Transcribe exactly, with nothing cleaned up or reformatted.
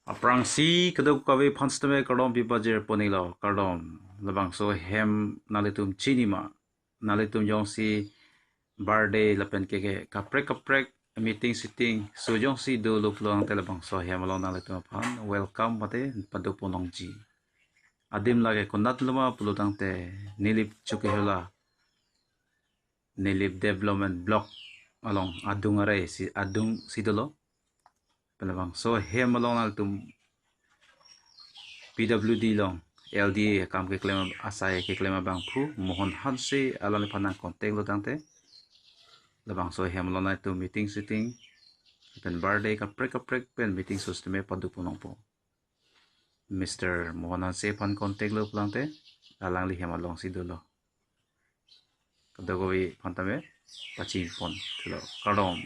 Aphrangsi kadokave aphan sitame kardom pipajir ponilo, kardom. Labangso ahem nanglitum chinima? Nanglitum jongsi birthday lapen ke, ke kaprek kaprek meeting sitting so jongsi dolo pulo tangte labangso ahem along nanglitum aphan welcome mate pado pon longji. Adim lake konat lo ma pulo tangte Nilip Chokihola, Nilip Development Block along adung arei si, adungsi dolo. Pen labangso ahem along nanglitum P W D along L D A akam keklem, asai keklem abangphu Mohan Hanse alangliphan nang contact lo tangte labangso ahem along nanglitum meeting sitting pen birthday kaprek kaprek pen meeting so sitame pado pon longpo. Mister Mohan Hanse aphan contact lo pulo tangte alangli ahem alongsi dolo. Kadokave aphan tame pachini pon thulo, kardom.